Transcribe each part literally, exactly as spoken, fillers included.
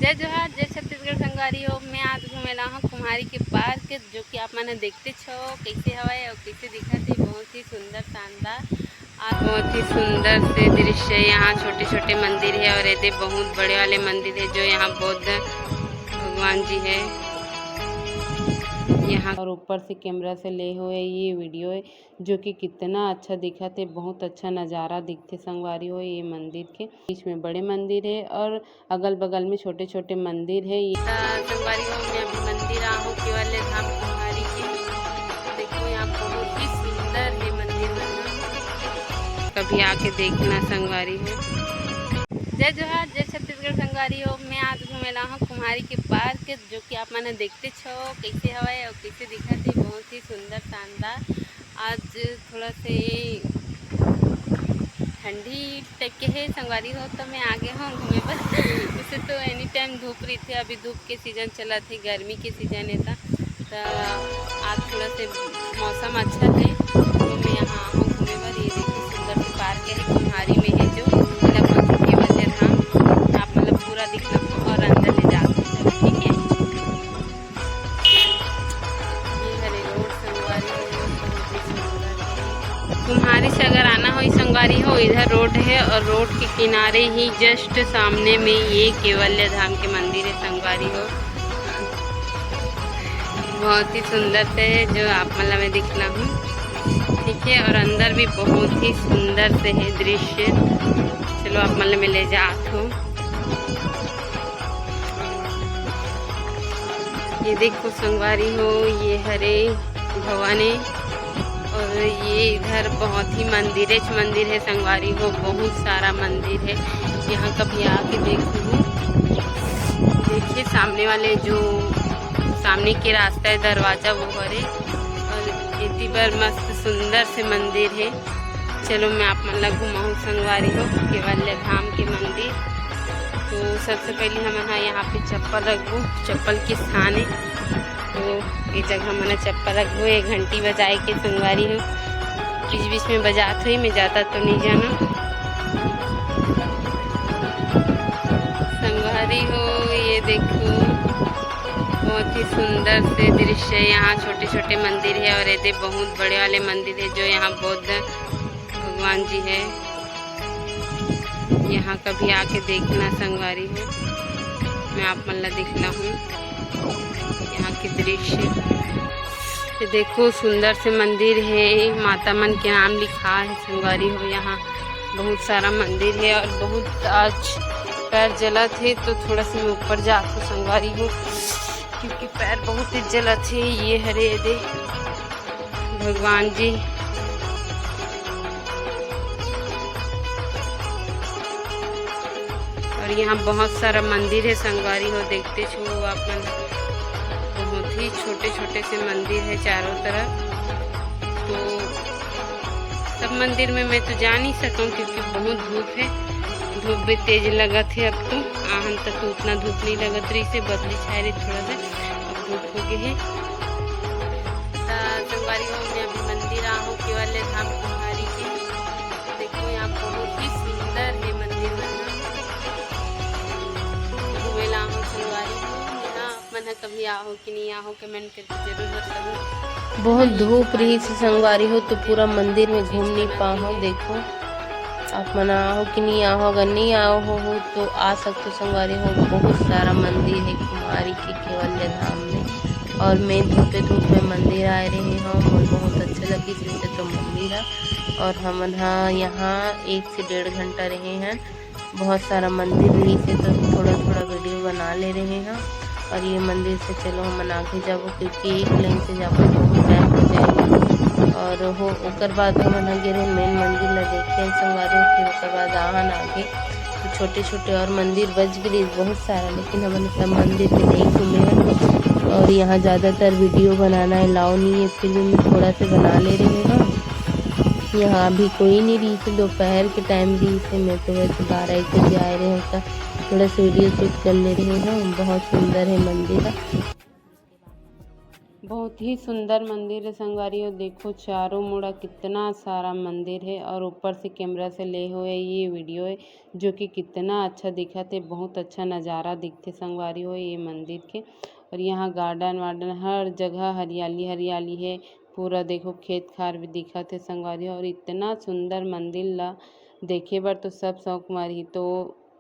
जय जोहार, जय छत्तीसगढ़ संगवारी हो। मैं आज घूमे ला हूँ कुम्हारी के पार्क, जो कि आप मन ह देखते छो कैसे हवय और कैसे दिखत हे, बहुत ही सुंदर, शानदार और बहुत ही सुंदर से दृश्य। यहाँ छोटे-छोटे मंदिर है और एदे बहुत बड़े वाले मंदिर है, जो यहाँ बुद्ध भगवान जी है यहाँ। और ऊपर से कैमरा से ले हुए ये वीडियो है, जो कि कितना अच्छा दिखत हे, बहुत अच्छा नज़ारा दिखथे संगवारी हो। ये मंदिर के बीच में बड़े मंदिर है और अगल बगल में छोटे छोटे मंदिर है। ये त संगवारी हो, मैं अभी मंदिर आ हूँ केवल्य धाम कुम्हारी के। देखो, यहाँ बहुत ही सुंदर है मंदिर मन ह। कभी आके देखना संगवारी हो। जय जोहार, जय छत्तीसगढ़ संगवारी हो। मैं आज घूमे ला हूँ कुम्हारी के पार्क, जो कि आप मन ह देखते छो कैसे हवय और कैसे दिखत हे, बहुत ही सुंदर, शानदार। आज थोड़ा से ठंडी टाइप के है संगवारी हो, तो मैं आ गे हूँ घूमे बर। उसे तो एनी टाइम धूप रहिथे, अभी धूप के सीजन चलत हे, गर्मी के सीजन है त, त आज थोड़ा से मौसम अच्छा है, तो मैं यहाँ आ हूँ घूमे बर। ये देखो, सुंदर से पार्क है, कुम्हारी में है, जो लगभग केवल धाम। आप मतलब पूरा दिखला और अंदर ले जाते हैं, ठीक है। ये हरे रोड संगवारी हो, बहुत ही सुंदर है। कुम्हारी से अगर आना हो संगवारी हो, इधर रोड है और रोड के किनारे ही जस्ट सामने में ये केवल्य धाम के मंदिर है संगवारी हो। बहुत ही सुंदर से है, जो आप मतलब मैं दिखला हूँ, ठीक है। और अंदर भी बहुत ही सुंदर से है दृश्य। चलो, आप मतलब मैं ले जात हूँ। ये देखो संगवारी हो, ये हरे भवन है और ये इधर बहुत ही मंदिरेच मंदिर है संगवारी हो, बहुत सारा मंदिर है। यहाँ कभी आके देखो, देखिए सामने वाले जो सामने के रास्ता है, दरवाजा वो हरे और एती बर मस्त सुंदर से मंदिर है। चलो, मैं आप मन ला घुमाहूँ संगवारी हो केवल्य धाम के मंदिर। तो सबसे पहले हमन ह यहाँ पे चप्पल रखबो, चप्पल के स्थान है। तो ये जगह हमन ह चप्पल रखबो, ये घंटी बजाए के संगवारी हो, बीच बीच में बजात होही, मैं जादा तो नहीं जाना संगवारी हो। ये देखो, बहुत ही सुंदर से दृश्य है। यहाँ छोटे छोटे मंदिर है और एदे बहुत बड़े वाले मंदिर है, जो यहाँ बुद्ध भगवान जी है। यहाँ कभी आके देखना संगवारी हो, मैं आप मन ला दिखला हूँ यहाँ के दृश्य। ये देखो, सुंदर से मंदिर है, माता मन के नाम लिखा है संगवारी हो। यहाँ बहुत सारा मंदिर है और बहुत आज पैर जलत है, तो थोड़ा सा मैं ऊपर जात हूँ संगवारी हो, क्योंकि पैर बहुत ही जलत है। ये हरे दे भगवान जी। और यहाँ बहुत सारा मंदिर है संगवारी हो, देखते छो आप मन, बहुत ही छोटे छोटे से मंदिर है चारों तरफ। तो सब मंदिर में मैं तो जा नहीं सकूँ, क्योंकि बहुत धूप है, धूप भी तेज लगत है। अब तो आहन तक तो उतना धूप नहीं लगत रही से, बदली छाए रही थोड़ा सा, अब धूप हो गए है। त संगवारी हो, मैं अभी मंदिर आ हूँ केवल्य धाम कुम्हारी के। देखो, यहाँ बहुत ही सुंदर है मंदिर मन ह। घूमे ला आहू संगवारी हो, यहाँ आप मन ह कभी आहो कि नहीं आहो, कमेंट करके जरूर बताओ। बहुत धूप रही से संगवारी हो, तो पूरा मंदिर में घूम नहीं पाहो। देखो, आप मन आहो कि नहीं आहो, अगर नहीं आहो हो तो आ सकते संगवारी हो। बहुत सारा मंदिर है कुम्हारी के केवल्य धाम में, और मैं धूपे धूप में मंदिर आए रहे हूँ और बहुत अच्छा लगी जैसे तो मंदिर है। और हमन ह यहाँ एक से डेढ़ घंटा रहे हैं। बहुत सारा मंदिर रहिस हे, तो थोड़ा-थोड़ा वीडियो बना ले रहे हैं। और ये मंदिर से चलो हमन आगे जाबो, क्योंकि एक लाइन से जाबो तो बहुत टाइम हो जाएगा। और हो, ओकर बाद हमन ह गे रहे मेन मंदिर ला देखे संगवारी, फिर ओकर बाद आहन आगे। तो छोटे-छोटे और मंदिर बच गए बहुत सारा, लेकिन हमन सब मंदिर में नहीं घूमे हैं। और यहाँ ज़्यादातर वीडियो बनाना अलाउ नहीं है, फिर भी मैं थोड़ा से बना ले रहे हैं। यहाँ अभी कोई नहीं रही थी, दोपहर के टाइम रही थी, मैं तो वैसे बारह एक बजे आए रहे होता, थोड़ा सा वीडियो शूट कर ले रहे हैं। बहुत सुंदर है मंदिर। बहुत ही सुंदर मंदिर है संगवारी हो। देखो चारों मुड़ा कितना सारा मंदिर है और ऊपर से कैमरा से ले हुए ये वीडियो है, जो कि कितना अच्छा दिखत है। बहुत अच्छा नज़ारा दिखते संगवारी हो ये मंदिर के। और यहाँ गार्डन वार्डन हर जगह हरियाली हरियाली है। पूरा देखो खेत खार भी दिखत है संगवारी हो। और इतना सुंदर मंदिर ला देखे बर तो सब शौक मारही। तो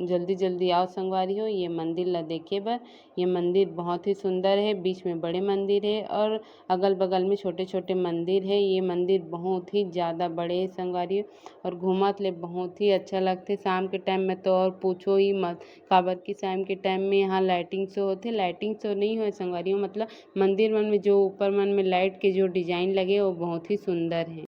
जल्दी जल्दी आओ संगवारी हो ये मंदिर ला देखे बर। ये मंदिर बहुत ही सुंदर है, बीच में बड़े मंदिर है और अगल बगल में छोटे छोटे मंदिर है। ये मंदिर बहुत ही ज़्यादा बड़े है संगवारी हो, और घूमत ले बहुत ही अच्छा लगथे। शाम के टाइम में तो और पूछो ही मत, काबर कि शाम के टाइम में यहाँ लाइटिंग शो होथे। लाइटिंग शो नहीं होय संगवारी हो, मतलब मंदिर मन में जो ऊपर मन में लाइट के जो डिजाइन लगे वो बहुत ही सुंदर है।